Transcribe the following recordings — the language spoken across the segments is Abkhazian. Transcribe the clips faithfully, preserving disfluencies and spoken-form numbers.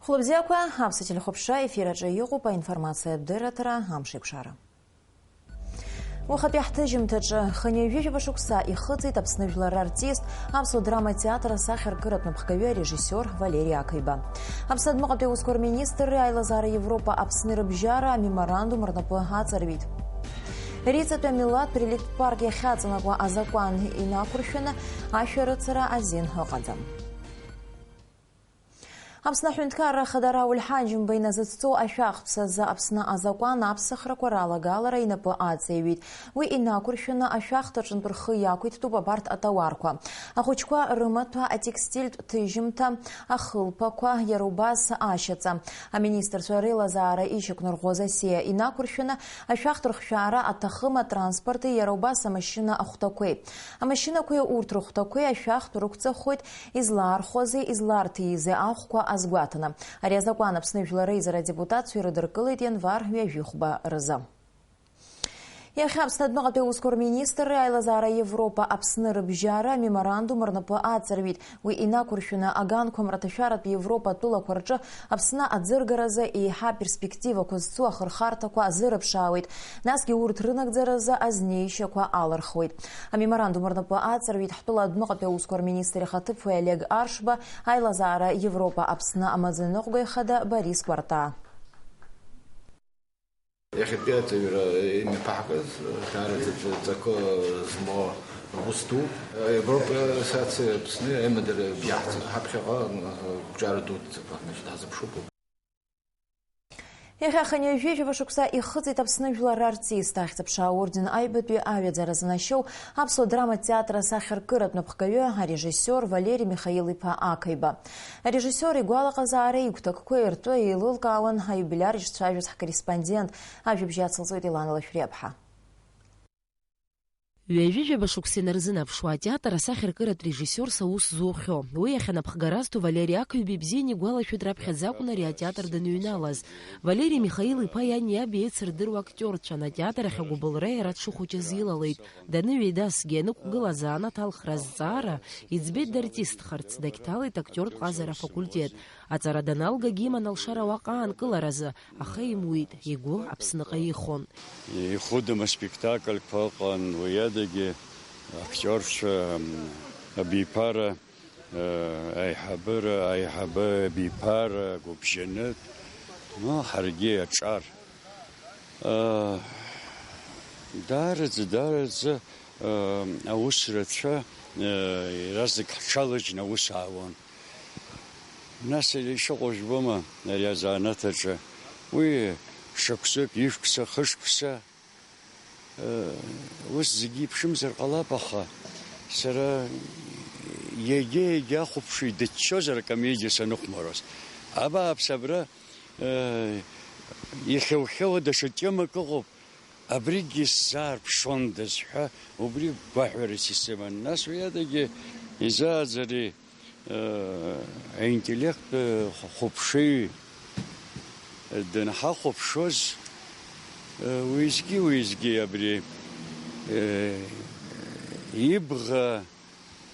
Хәлыбзиақәа, аԥсуа телехәаԥшра ефир аҿы иҟоуп аинформациатә дырраҭара «Амшеиқәшара». Уахатәи ҳҭыжьымҭаҿы, хынҩажәижәаба шықәса ихыҵит Аԥсны жәлар рартист, аԥсуа драма театр асахьаркыратә напхгаҩы арежиссиор Валери Ақаҩба. Аԥсны адәныҟатәи аусқәа рминистрреи аилазаара Европа Аԥсни рыбжьара амеморандум рнапы аҵарҩит. Риҵатәи амилаҭтә реликттә парк иахьаҵанакуа азакәан инақәыршәаны ашәарыцара азин ыҟаӡам. Аԥсны аҳәынҭқарра ахада Рауль Ҳаџьымба иназыцҵо ашәахԥс азы Аԥсны азакәан аԥсахрақәа ралагалара инапы аҵеиҩит. Уи инақәыршәаны ашәахтә аҿынтә рхы иақәиҭтәуп абарҭ атауарқәа. Ахәыҷқәа рымаҭәа, атекстильтә ҭыжьымҭа, ахылԥақәа, иара убас ашьаҵа. Аминистрцәа реилазаара ишьақәнарӷәӷәаз асиа инақәыршәаны ашәахтә рыхшәаара аҭахым атранспорти иара убас амашьына ахәҭақәеи. Амашьынақәеи урҭ рыхәҭақәеи ашәахтә рықәҵахоит излаархәази изларҭизи ахәқәа азгәаҭаны. Ари азакәан Аԥсны Жәлар Реизара адепутатцәа ирыдыркылеит ианвар ҩажәихәба рзы. Иахьа Аԥсны адәныҟатәи аусқәа рминистрреи аилазаара Европа Аԥсны рыбжьара амеморандум рнапы аҵарҩит. Уи инақәыршәаны аганқәа мраҭашәаратә Европа атәылақәа рҿы Аԥсны аӡыргаразы еиҳа аперспективақәа зцу ахырхарҭақәа азырыԥшаауеит, насгьы урҭ рынагӡаразы азнеишьақәа алырхуеит. Амеморандум рнапы аҵарҩит ҳтәыла адәныҟатәи аусқәа рминистр ихаҭыԥуаҩ Олег Аршба, аилазаара Европа Аԥсны амаӡаныҟәгаҩ хада Борис Кәартаа. Иахьатәи аҵаҩра имҩаԥаҳгаз даараӡа ҵакы змоу ус ду. Европа саци Аԥсни аимадара иаҳҵеит. Ҳаԥхьаҟа гәҿиара дуӡӡақәа ҳазыԥшуп. Иахьа хынҩажәижәаба шықәса ихыҵит Аԥсны жәлар рартист, ахьӡ-аԥша аорден аҩбатәи аҩаӡара занашьоу аԥсуа драматә театр асахьаркыратә напхгаҩы, арежиссиор Валери Михаил-иԥа Ақаҩба. Арежиссиор игәалаҟазаареи игәҭакқәеи ртәы еилылкаауан аиубилиар ишцәажәоз ҳкорреспондент. Ажәабжь иацылҵоит Елана Лашәриаԥҳа. Ҩажәижәаба шықәса инарзынаԥшуа атеатр асахьаркыратә режиссиорс аус зухьоу, уи иахьа напхгара зҭо Валери Ақаҩба ибзианы игәалашәоит раԥхьаӡа акәын ари атеатр даныҩналаз. Валери Михаил-иԥа иани иаби еицырдыруа актиорцәан, атеатр ахь агәыбылра иара дшыхәыҷыз илалеит. Даныҩеидасгьы, ианықәгыла азанааҭ алхра азҵаара, иӡбеит дартистхарц, дагьҭалеит актиортә ҟазара афакультет. Аҵара даналгагьы иман алшара уаҟа аанкыларазы, аха имуит, игәы Аԥсныҟа ихон. Ихәыдам аспектакльқәа ыҟан, уи адагьы актиорцәа, м, абиԥара, э, аиҳабыра, аиҳабы абиԥара, гәыбжьанытә, ну, ҳаргьы аҿар. Э, даараӡа, даараӡа, э, аус рацәа, э, иаразнак ҳҽалаџьны аус аауан. Нас иара ишыҟоу жәбома ари азанааҭ аҿы? Уи шықәсык, ишықәса, хышықәса, э, ус зегьы иԥшымзар ҟалап, аха сара егьа-егьа ахәаԥшҩы дыччозар акомедиа саныхәмаруаз. Абааԥс, абра, э, ихьу-хьууа даҽа темак ыҟоуп. Абригьы сзаарԥшуандаз ҳәа убри гәаҳәарас исыман. Нас уи адагьы изааӡари, э, аинтеллект, э, хәаԥшыҩ, э, данҳахәаԥшуаз, э, уеизгьы-уеизгьы абри, э, ибӷа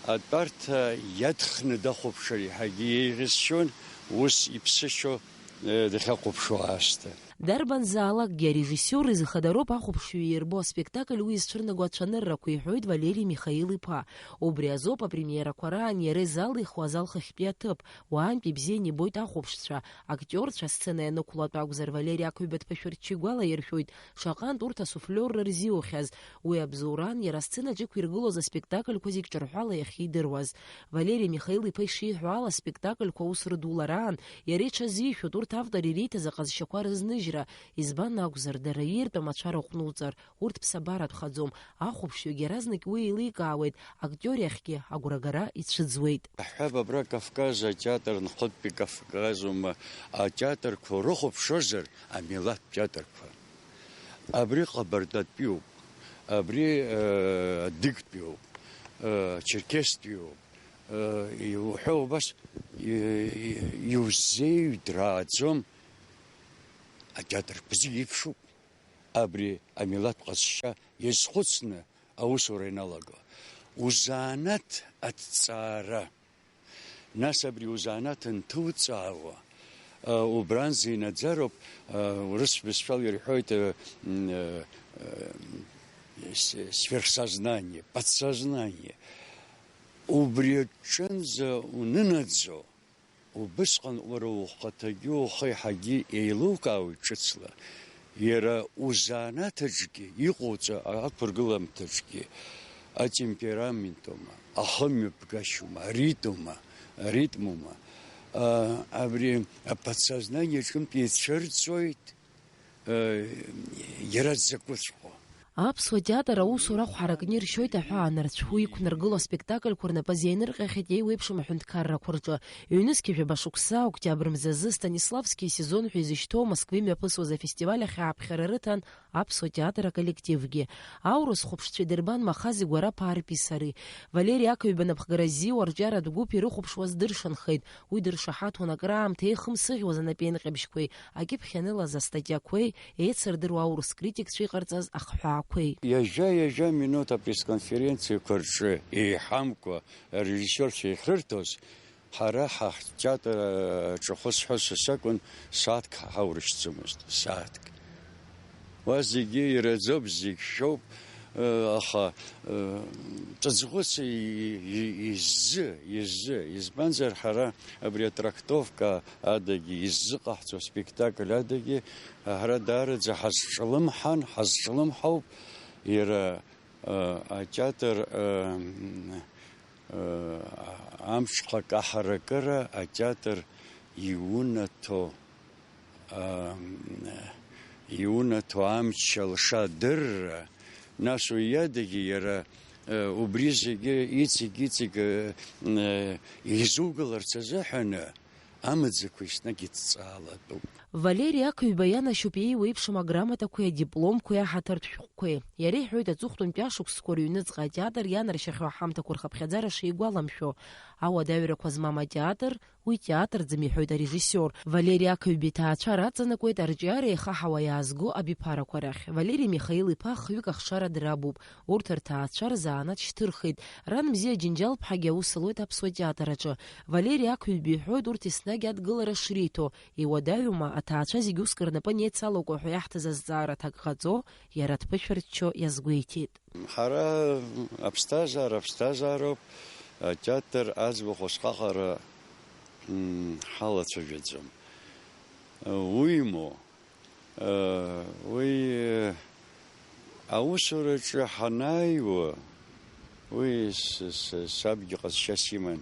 атәарҭа иадхны дахәаԥшыр иаҳагьы еиӷьасшьон, ус иԥсышьо, э, дахьахәаԥшуа аасҭа. Дарбанзаалакгьы арежиссиор изы хадароуп ахәаԥшҩы иирбо аспектакль уи изцәырнаго ацәаныррақәа, иҳәоит Валери Михаил-иԥа. Убри азоуп апремиерақәа раан иара изалихуа азал хыхьтәи аҭыԥ. Уаантәи ибзианы ибоит ахәаԥшцәа, актиорцәа асцена ианықәлатәа акәзар, Валери Ақаҩба дԥышәырччо игәалаиршәоит, шаҟантә урҭ асуфлиорра рзиухьаз. Уи абзоураан иара асценаҿ иқәиргылоз аспектакльқәа зегь ҿырҳәала иахьидыруаз. Валери Михаил-иԥа ишиҳәо ала, аспектакльқәа аус рыдулараан иара иҽазишәоит урҭ автор ириҭаз аҟазшьақәа рызныжьра, избан акәзар, дара ииртәу амацәара уҟәнуҵар, урҭ ԥсабаратәхаӡом. Ахәаԥшҩгьы иаразнак уи еиликаауеит, актиор иахьгьы агәрагара ицәыӡуеит. Аҳәап, абра Кавказ атеатр, Нхытәи Кавказ аума, атеатрқәа урыхәаԥшуазар, амилаҭтә театрқәа. Абри ҟабардатәиуп, абри, э, адыгтәиуп, э, черкестәиуп, э, иуҳәо убас, и-, и-, иузеиҩдрааӡом, атеатрқәа зегьы еиԥшуп. Абри амилаҭ ҟазшьа иазхәыцны аусура ианалаго, узанааҭ аҭҵаара. Нас абри узанааҭ анҭуҵаауа, Убранӡа инаӡароуп, урыс бызшәала ирҳәоит, сверхсознание, подсознание. Убри аҿынӡа унынаӡо, убысҟан уара ухаҭагьы ухы еиҳагьы еилукаауеит ҿыцла. Иара узанааҭаҿгьы, иҟоуҵа ақәыргыламҭаҿгьы атемпераментума, ахымҩаԥгашьоума, аритмума, аритмума, а, абри аподсознание аҿынтә ицәырҵуеит, э, иара дзакәыҵәҟьоу. Аԥсуа театр аусура ахә ҳаракны иршьоит аҳәаа нарцә, уи иқәнаргыло аспектакльқәа рнапы азеинырҟьахьеит еиуеиԥшым аҳәынҭқаррақәа рҿы. Ҩнызқьи жәаба шықәса, октиабр мзазы, Станиславски асезон ҳәа изышьҭоу Москвеи мҩаԥысуаз афестиваль ахь ааԥхьара рыҭан аԥсуа театр аколлективгьы. Аурыс хәаԥшцәа идырбан Махази Гәараԥаа рписари. Валери Ақаҩба напхгара ззиуа арҿиаратә гәыԥ ирыхәаԥшуаз дыршанхеит. Уи дыршаҳаҭуан акраамҭа еихымсыӷьуаз анапеинҟьабжьқәеи, акьыԥхь ианылаз астатиақәеи, еицырдыруа аурыс критикцәа иҟарҵаз ахҳәаақәеи. Ҩажәа-ҩажәа минуҭ апресс-конференциақәа рҿы еиҳамкәа арежиссиорцәа иахьрырҭоз, ҳара ҳтеатр аҿахәы сҳәозшәа сакәын, сааҭк ҳаурышьҭӡомызт, сааҭк. Уа зегьы ираӡоуп, зегь шәоуп, э, аха, э, ҿыцӷәыци и-, и-, иззы, иззы, избанзар, ҳара абри атрактовка адагьы, иззыҟаҳҵо аспектакль адагьы, ҳара даараӡа ҳазҿлымҳан, ҳазҿлымҳауп, иара, э, атеатр, э, э, амҽхак аҳаракыра атеатр иунаҭо, а, иунаҭо амч алша адырра, нас уи иадагьы иара, э, убри зегьы иҵегь-иҵегь, э, э, изугаларц азыҳәаны амаӡақәа еснагь идҵаалатәуп. Валери Ақаҩба ианашьоуп еиуеиԥшым аграмотақәеи адипломқәеи аҳаҭыртә шәҟәқәеи. Иара иҳәоит аҵыхәтәантәи ашықәсқәа рыҩныҵҟа атеатр ианаршьахьоу аҳамҭақәа рхыԥхьаӡара шигәаламшәо. Ауадаҩрақәа змам атеатр, уи театрӡам, иҳәоит арежиссиор. Валери Ақаҩба иҭаацәа раҵанакуеит арҿиара еихаҳауа иаазго абиԥарақәа рахь. Валери Михаил-иԥа хҩык ахшара драбуп. Урҭ рҭаацәа рзанааҭ шьҭырхит. Ран бзиа Џьынџьал-ԥҳагьы аус луеит аԥсуа театр аҿы. Валери Ақаҩба иҳәоит урҭ еснагь адгылара шриҭо. Иуадаҩума, аҭаацәа зегь уск рнапы анеицалоуко ҳәа иаҳҭаз азҵаара аҭак ҟаҵо, иара дԥышәырччо иазгәеиҭеит. Ҳара аԥсҭазаара, аԥсҭазаароуп, атеатр аӡбахә азхаҟара, м, ҳалацәажәаӡом. Уимоу, уи, аусураҿы ҳанааиуа, уи с-, с-, сабгьы ҟазшьас иман.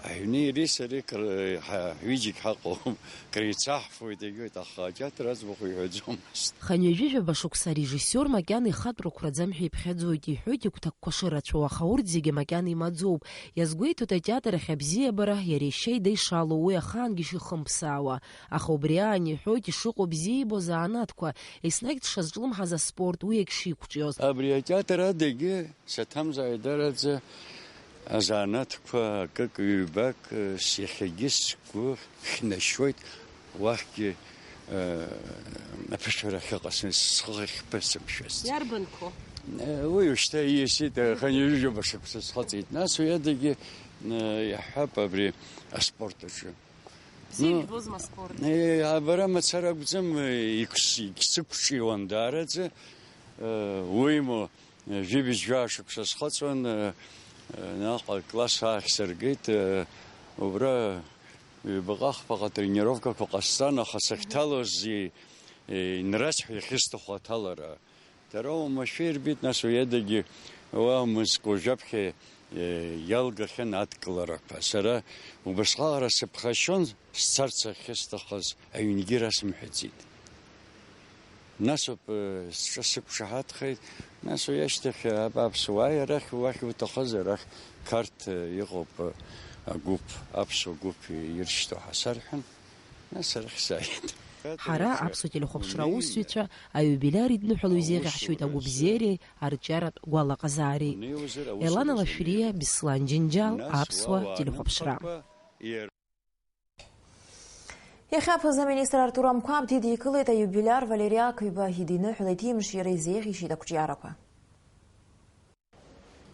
Аҩны иареи сареи кр-, ҳа-, ҳҩыџьагь ҳаҟоуп, креицаҳфоит, иҳәоит, аха атеатр аӡбахә иҳәаӡомызт. Хынҩажәижәаба шықәса арежиссиор макьана ихатә рықәраӡам ҳәа иԥхьаӡоит, иҳәоит, игәҭакқәа шырацәоу, аха урҭ зегьы макьана имаӡоуп. Иазгәеиҭоит атеатр ахь абзиабара, иара ишьа ида ишалоу, уи ахаангьы ишихымԥсаауа. Аха убри аан иҳәоит ишыҟоу бзиа ибо азанааҭқәа, еснагь дшазҿлымҳаз аспорт, уи егь шиқәҿиоз. Абри атеатр адагьы саҭамзааит, даараӡа азанааҭқәа акык-ҩбак, с-, иахьагьы сгәы хьнашьуеит, уахьгьы, э, аԥышәара ахьыҟасҵаз, схы ахьԥысымшәаз. Иарбанқәоу? Э, уи уажәшьҭа ииасит, э, хынҩажәижәаба шықәса схыҵит. Нас уи адагьы, э, иаҳҳәап, абри аспорт аҿы. Бзиа иббозма аспорт? Э, абара мацара акәӡам, э, икс-, иксықәҿиуан даараӡа, э, уимоу, э, жәибжь жәаа шықәса схыҵуан, э, э, наҟ акласс аахь сыргеит, э, убра ҩбаҟа-хԥаҟа тренировкақәа ҟасҵан, аха сахьҭалоз, э, э, инрасҳәа иахьысҭаху аҭалара. Дара уамашәа ирбеит, нас уи адагьы уа мызкы уажәаԥхьа, э, иалгахьан адкыларақәа. Сара убасҟак ара сыԥхашьон, сцарц ахьысҭахыз аҩнгьы расымҳәаӡеит. Насоуп, э, сҿы сықәшаҳаҭхеит, нас уи ашьҭахь, э, ап-, аԥсуааи арахь, уахь уҭахыз арахь Қарҭ, э, иҟоуп, э, агәыԥ, аԥсуа гәыԥ иршьҭоу ҳәа сарҳәан, нас арахь сааит. Ҳара, аԥсуа телехәаԥшра аусзуҩцәа, аиубилиар идныҳәало изеиӷьаҳшьоит агәабзиареи арҿиаратә гәалаҟазаареи. Елана Лашәриа, Беслан Џьынџьал, аԥсуа телехәаԥшра. Иахьа аԥыза-министр Артур Амқәаб дидикылеит аиубилиар Валери Ақаҩба идиныҳәалеит, имш иара изеиӷьишьеит ақәҿиарақәа.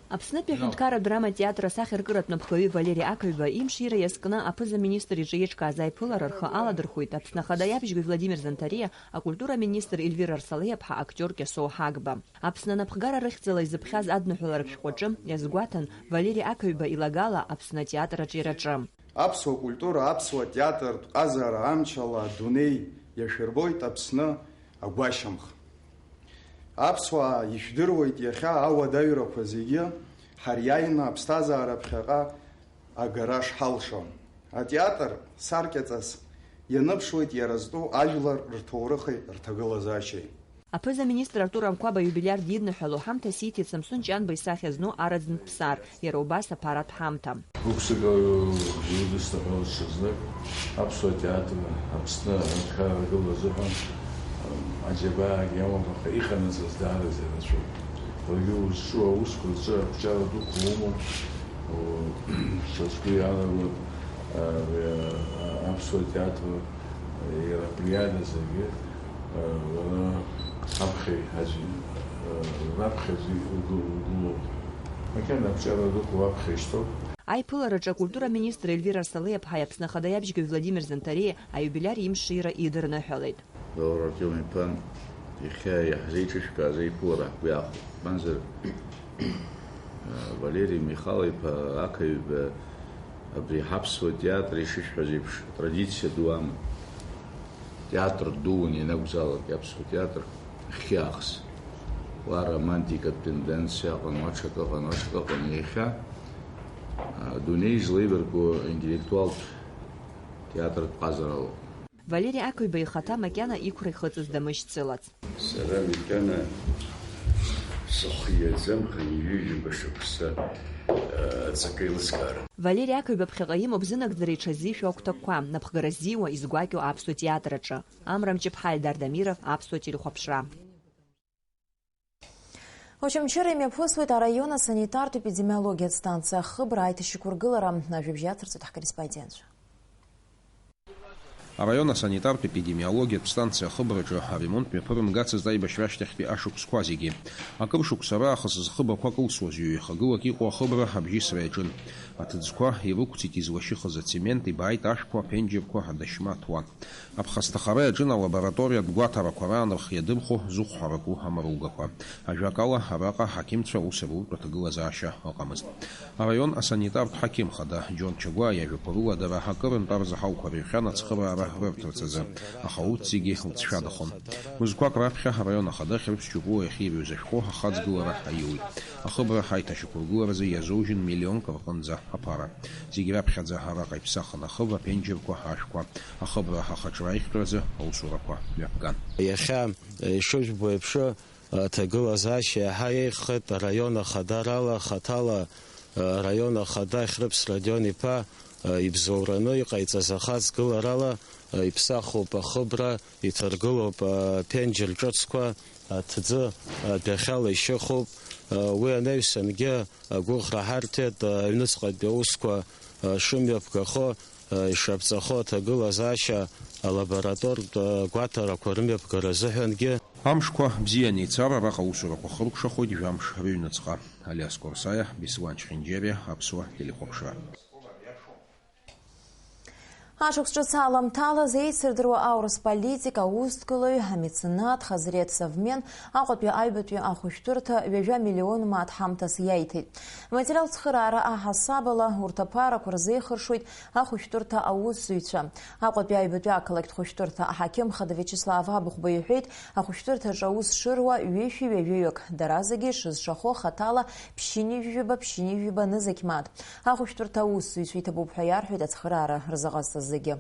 Аԥснытәи аҳәынҭқарратә драматеатр асахьаркыратә напхгаҩы Валери Ақаҩба имшира иазкны аԥыза-министр иҿы еиҿкааз аиԥылара рхы аладырхәит Аԥсны Ахада иабжьгаҩ Владимир Занҭариа, акультура министр Ельвира Арсалиаԥҳа, актиор Кьасоу Ҳагба. Аԥсны анапхгара рыхьӡала изыԥхьаз адныҳәаларатә шәҟәаҿы иазгәаҭан Валери Ақаҩба илагала Аԥсны атеатр аҿиараҿы. Аԥсуа культура, аԥсуа театртә ҟазара амчала адунеи иашәырбоит Аԥсны агәашьамх. Аԥсуаа ижәдыруеит иахьа ауадаҩрақәа зегьы ҳариааины аԥсҭазаара ԥхьаҟа агара шҳалшо. Атеатр саркьаҵас ианыԥшуеит иара зтәу ажәлар рҭоурыхи рҭагылазаашьеи. Аԥыза-министр Артур Амқәаб аиубилиар дидныҳәало ҳамҭас ииҭеит Самсон Ҷанба исахьа зну Араӡынтә Ԥсар, иара убас аԥаратә ҳамҭа. Гәык-сыкала иудысныҳәалоит ҽазнык, аԥсуа театр Аԥсны аҳәынҭқарра гыло азыҳәан, ам, аџьабаагьы амоуп, аха иҟанаҵаз даараӡа ирацәоуп. Уажәы узҿу аусқәа рҿы ақәҿиара дуқәа умоуп, у, сгәы иаанагоит, а, уи, а, аԥсуа театр, а, иара абри ада зегьы, а, уара аԥхьаҩ аӡәы, а, раԥхьаӡа угыл-, угылоуп. Макьана ақәҿиара дуқәа уаԥхьа ишьҭоуп. Аиԥылараҿы акультура аминистр Ельвира Арсалиаԥҳаи Аԥсны Ахада иабжьгаҩ Владимир Занҭариеи аиубилиар имшира идырныҳәалеит. Лаура Артиом-иԥа, иахьа иаҳзеиҿышәкааз аиԥылара ҳгәы иаахәеит. Мамзар, Валери Михал-иԥа Ақаҩба абри ҳаԥсуа театр, ишышәҳәаз еиԥш, традициа ду аман. Театр дуун ианакәзаалак аԥсуа театр, хьхьаахыс. Уа романтикатә тенденциа ыҟан, уа ҽакы ыҟан, уа ҽакы ыҟан. Иахьа, а, адунеи злеибарку интеллектуалтә театртә ҟазарала. Валери Ақаҩба ихаҭа макьана иқәра ихыҵыз дамышьцылац. Сара макьана сыхиаӡам хынҩажәижәаба шықәса, а, аҵакы еилыскаара. Валери Ақаҩба ԥхьаҟа имоуп зынагӡара иҽазишәо агәҭакқәа, напхгара ззиуа, изгәакьоу аԥсуа театр аҿы. Амра Мҷыԥҳа, Ельдар Дамиров, аԥсуа телехәаԥшра. Очамчыра имҩаԥысуеит араион асанитартә епидемиологиатә станциа ахыбра аиҭашьақәыргылара. Ажәабжь иацырҵоит ҳкорреспондентцәа. Араион асанитартә епидемиологиатә станциа ахыбраҿы аремонт мҩаԥырымгацызт аибашьра ашьҭахьтәи ашықәсқәа зегьы. Акыр шықәса раахыс зхыбрақәа кылсуаз ҩ-еихагылак иҟоу ахыбра абжьысра иаҿын. Аҭыӡқәа ирықәҵит излашьыхыз ацемент, ибааит ашәқәа, аԥенџьырқәа, адашьма ҭуан. Аԥхасҭахара иаҿын алабораториатә гәаҭарақәа раан рхы иадырхәо зыхәҳарак у амаругақәа. Ажәакала, араҟа аҳақьымцәа ус руртә аҭагылазаашьа ыҟамызт. Араион асанитартә ҳақьым хада Џьон Чагәаа иажәақәа рыла дара акыр нтәарза ҳауқәа рыҩхьан ацхыраара рырҭарц азы, аха урҭ зегьы лҵшәадахон. Мызқәак раԥхьа араион ахада Хьрыԥс Ҷукәуа иахьиҩыз ашәҟәы ахаҵгылара аиуит. Ахыбра ҳаиҭашьақәыргыларазы иазужьын миллионк рҟынӡа аԥара. Зегь раԥхьаӡа араҟа иԥсахын ахыб, аԥенџьырқәа, ашәқәа. Ахыбра ахаҿра аихтәразы аусурақәа мҩаԥган. Иахьа, ишыжәбо еиԥш, аҭагылазаашьа иаҳа еиӷьхеит араион ахадарала, хаҭала, араион ахада Хьрыԥс Родион-иԥа ибзоураны иҟаиҵаз ахаҵгыларала, иԥсахуп ахыбра, иҭаргылоуп аԥенџьыр ҿыцқәа, аҭӡы адәахьала ишьыхуп. Уи анаҩсангьы агәыӷра ҳарҭеит аҩныҵҟатәи аусқәа шымҩаԥгахо, ишаԥҵахо аҭагылазаашьа алаборатортә гәаҭарақәа рымҩаԥгара азыҳәангьы. Амшқәа бзианы ицар, араҟа аусурақәа хыркәшахоит жәамш рыҩныҵҟа. Алиас Корсаиа, Беслан Чхинџьариа, Аԥсуа телехәаԥшра. Ашықәс ҿыц аламҭалаз еицырдыруа аурыс политик, аусҭгылаҩ, амеценат Хазрет Савмен Аҟәатәи аҩбатәи ахәышәтәырҭа ҩажәа миллион мааҭ ҳамҭас иаиҭеит. Аматериалтә цхыраара аҳасабала, урҭ аԥарақәа рзеихыршоит ахәышәтәырҭа аусзуҩцәа. Аҟәатәи аҩбатәи ақалақьтә хәышәтәырҭа аҳақьым хада Виачеслав Абыхәба иҳәеит, ахәышәтәырҭаҿы аус шыруа ҩышәи ҩажәаҩык, дара зегьы ишызшахо хаҭала ԥшьынҩажәи жәаба, ԥшьынҩажәи жәаба нызқь мааҭ. Ахәышәтәырҭа аусзуҩцәа иҭабуп ҳәа иарҳәеит ацхыраара рзыҟазҵаз зегьы.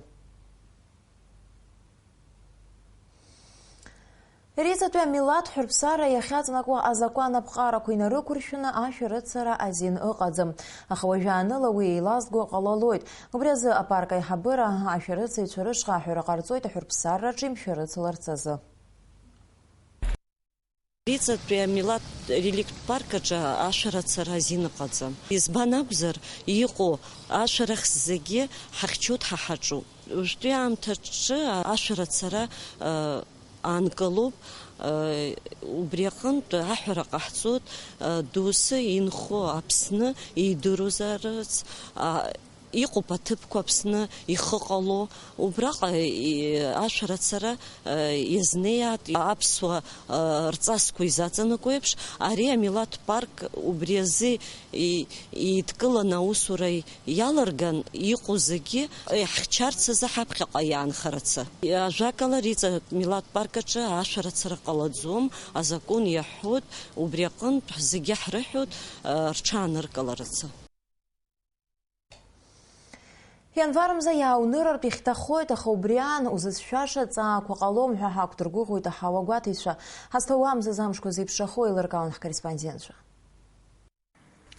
Риҵатәи амилаҭ хәырԥсара иахьаҵанакуа азакәан аԥҟарақәа инарықәыршәаны ашәарыцара азин ыҟаӡам. Аха уажәааныла уи еилазго ҟалалоит. Убри азы апарк аиҳабыра ашәарыцаҩцәа рышҟа аҳәара ҟарҵоит ахәырԥсарра аҿы имшәарыцаларц азы. Иҵатәи амилаҭ реликтә парк аҿы ашәарыцара азин ыҟаӡам. Избан акәзар, иҟоу ашәарах зегьы ҳахьчоит, ҳа ҳаҿуп. Уажәтәи аамҭаҿы ашәарыцара, э, аанкылоуп. Э, убри аҟынтә аҳәара ҟаҳҵоит, э, доусы инхо Аԥсны идыруазаарц, а, иҟоуп аҭыԥқәа Аԥсны ихы ҟало. Убраҟа, и-, ашәарацара, э, иазнеиаат аԥсуа, э, рҵасқәа изаҵанакуа еиԥш, ари амилаҭ парк убри азы и-, еидкыланы аусура иалырган, иҟоу зегьы, э, иаҳхьчарц азы ҳаԥхьаҟа иаанхарацы. Ажәакала, Риҵа милаҭ парк аҿы ашәарацара ҟалаӡом, азакәын иаҳәоит, убри аҟынтә зегьы ҳрыҳәоит, э, рҽааныркыларацы. Ианвар мза иааунырартә ихьҭахоит, аха убри аан узыцәшәаша ҵаақәа ҟалом ҳәа ҳақәдыргәыӷуеит аҳауа гәаҭаҩцәа. Ҳазҭоу амзазы амшқәа зеиԥшрахо еилыркаауан ҳкорреспондентцәа.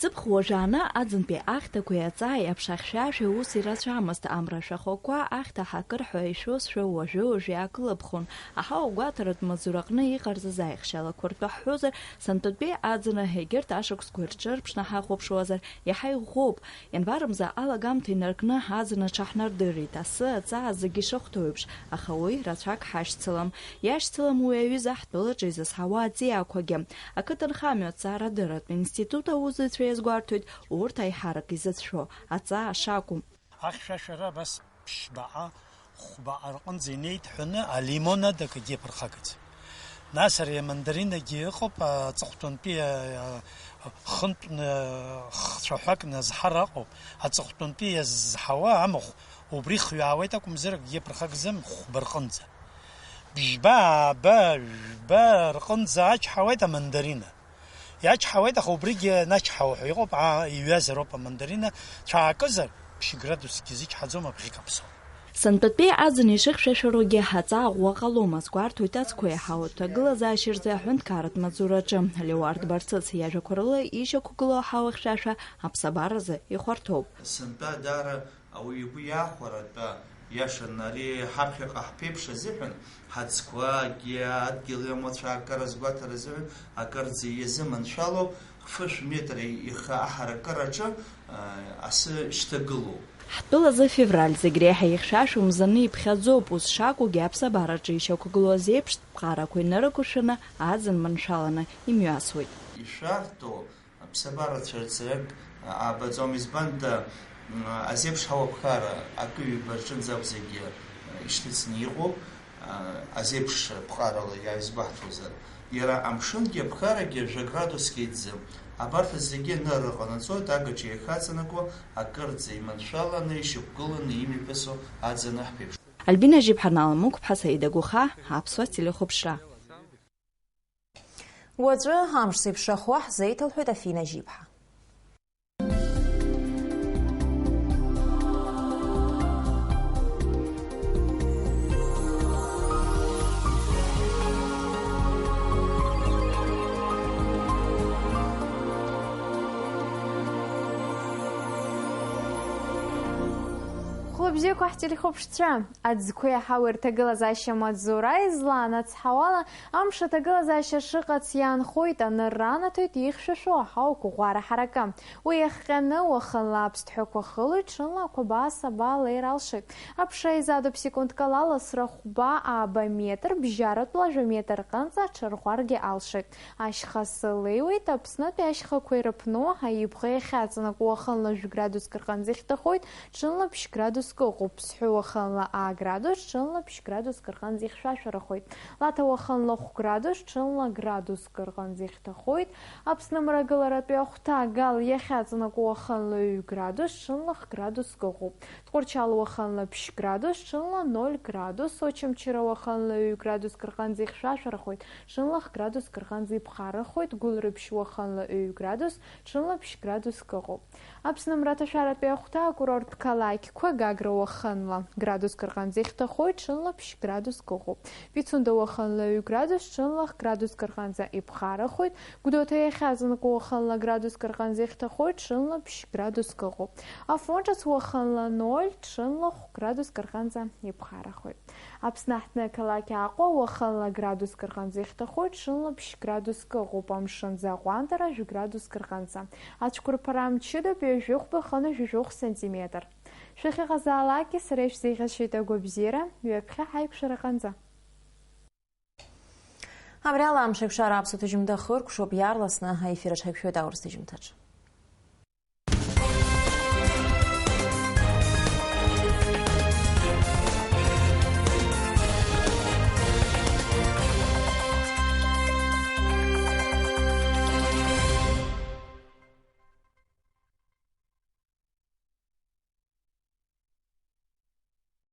Ҵыԥх уажәааны аӡынтәи ахьҭақәеи аҵааи аԥша хьшәашәа ус ирацәамызт, амра ашәахәақәа ахьҭа ҳакыр ҳәа ишәозшәа уажәы-уажәы иаакылыԥхон. Аҳауа гәаҭаратә маҵзураҟны иҟарҵаз аихшьалақәа ртәы ҳҳәозар, сынтәатәи аӡына егьырҭ ашықәсқәа ирҿырԥшны ҳахәаԥшуазар, иаҳа иӷәӷәоуп. Ианвар мза алагамҭа инаркны аӡын аҽаҳнардырит, асы, аҵаа зегьы ишахәҭоу еиԥш, аха уи рацәак ҳашьцылам. Иашьцылам уи аҩыза ҳтәылаҿы изызҳауа аҵиаақәагьы. Ақыҭанхамҩа аҭҵаарадырратә институт аусзуҩцәа иазгәарҭоит урҭ аиҳарак изыцәшәо аҵаа шакәу. Ахьшәашәара абас ԥшьбаҟа, хәбаҟа рҟынӡа инеит ҳәаны, алимонад акгьы иаԥырхагаӡам. Нас ари амандаринагьы ыҟоуп, аҵыхәтәантәи, а, а, хынтәны, хцәаҳәак назҳар аҟоуп. Аҵыхәтәантәи иазҳауа амахә убри хҩаауеит акәымзар, акгьы иаԥырхагӡам хәба рҟынӡа. Бжьба, ааба, жәба рҟынӡа ачҳауеит амандарина. Иачҳауеит, аха убригьы аначҳауа ҳәа иҟоуп, аа, иҩазароуп амандарина, цәаакызар, ԥшь градусгьы зычҳаӡом абӷьы каԥсо. Сынтәатәи аӡын ишыхьшәашәароугьы аҵаа ӷәӷәа ҟалом, азгәарҭоит ацқәа иаҳау аҭагылазаашьа рзы аҳәынҭқарратә маҵзураҿы. Леуард Барцыц иажәақәа рыла ишьақәгылоу аҳауа хьшәашәа аԥсабаразы ихәарҭоуп. Сынтәа даара ауаҩы игәы иахәар атәы иашан, ари ҳаԥхьаҟа ҳԥеиԥш азыҳәан, ҳаӡқәагьы адгьыл иамоу ацәаакыра азгәаҭара азыҳәан акырӡа иазыманшәалоуп, хышә метр ихы аҳаракыраҿы, а, асы шьҭагылоуп. Ҳтәылазы февраль зегь реиҳа ихьшәашәо мзаны иԥхьаӡоуп, ус шакәугьы аԥсабараҿы ишьақәгылоу азеиԥш ԥҟарақәа инарықәыршәаны аӡын маншәаланы имҩасуеит. Ишәарҭоу Аԥсабара цәырҵрак аабаӡом, избан да, м, азеиԥш ҳауаԥхара акы-ҩба рҿынӡа акәзаргьы, м, ишьҭыҵны иҟоуп, а, азеиԥш ԥҟарала иааизгәаҳҭозар. Иара амшынгьы аԥхарагьы жәа градуск еиҵзым. Абарҭ зегьы нырра ҟанаҵоит, агаҿа иахьаҵанакуа акырӡа иманшәаланы, ишьақәгыланы имҩаԥысуа аӡын аҳәԥеиԥш. Альбина Жьыԥҳа, Нала Мықәԥҳа, Саида Гәыха, Аԥсуа телехәаԥшра. Уаҵәы амш зеиԥшрахо ҳзеиҭалҳәоит Афина Жьиԥҳа. Хәлыбзиақәа ҳтелехәаԥшцәа, аӡқәеи аҳауеи рҭагылазаашьа маҵзура излаанацҳауала, амш аҭагылазаашьа шыҟац иаанхоит, анырра анаҭоит ихьшәашәо аҳауа қәыӷәӷәара ҳаракы. Уи иахҟьаны, уахынла аԥсҭҳәақәа хылоит, ҽынла ақәабаа асабаа леир алшоит. Аԥша изадуп секундк ала ласра хәба ааба метр, бжьаратәла жәа метр рҟынӡа аҽарӷәӷәаргьы алшоит. Ашьха асы леиуеит, Аԥснытәи ашьхақәа ирыԥну, аибӷа иахьаҵанакуа уахынла жәа градуск рҟынӡа ихьҭахоит, ҽынла ԥшь градуск ыҟоуп, Ԥсҳәы уахынла аа градус, ҽынла ԥшь градуск рҟынӡа ихьшәашәарахоит, Лаҭа уахынла хә градус, ҽынла градуск рҟынӡа ихьҭахоит, Аԥсны мрагыларатәи ахәҭа Гал иахьаҵанакуа уахынла ҩ градус, ҽынла х градуск ыҟоуп, Тҟәарчал уахынла ԥшь градус, ҽынла ноль градус, Очамчыра уахынла ҩ градуск рҟынӡа ихьшәашәарахоит, ҽынла х градуск рҟынӡа иԥхаррахоит, Гәылрыԥшь уахынла ҩ градус, ҽынла ԥшь градуск ыҟоуп. Аԥсны мраҭашәаратәи ахәҭа акурорттә қалақьқәа Гагра уахынла градуск рҟынӡа ихьҭахоит, ҽынла ԥшь градуск ыҟоуп. Пицунда уахынла ҩ градус, ҽынла х градуск рҟынӡа иԥхаррахоит, Гәдоуҭа иахьаҵанакуа уахынла градуск рҟынӡа ихьҭахоит, ҽынла ԥшь градуск ыҟоуп. Афон ҿыц уахынла ноль, ҽынла хә градуск рҟынӡа иԥхаррахоит. Аԥсны аҳҭны ақалақь Аҟәа уахынла градуск рҟынӡа ихьҭахоит, ҽынла ԥшь градуск ыҟоуп, амшын аӡы аҟәандара жәа градуск рҟынӡа. Ацәқәырԥара мчыдоуп, ҩажәи хәба хынҩажәи жәохә сантиметр. Шәахьыҟазаалакгьы сара ишәзеиӷьасшьоит агәабзиара, ҩаԥхьа ҳаиқәшәара рҟынӡа. Абри ала Амшеиқәшара аԥсуа ҭыжьымҭа хыркәшоуп, иаарласны аефир аҿ ҳаиқәшәоит аурыс ҭыжьымҭаҿ.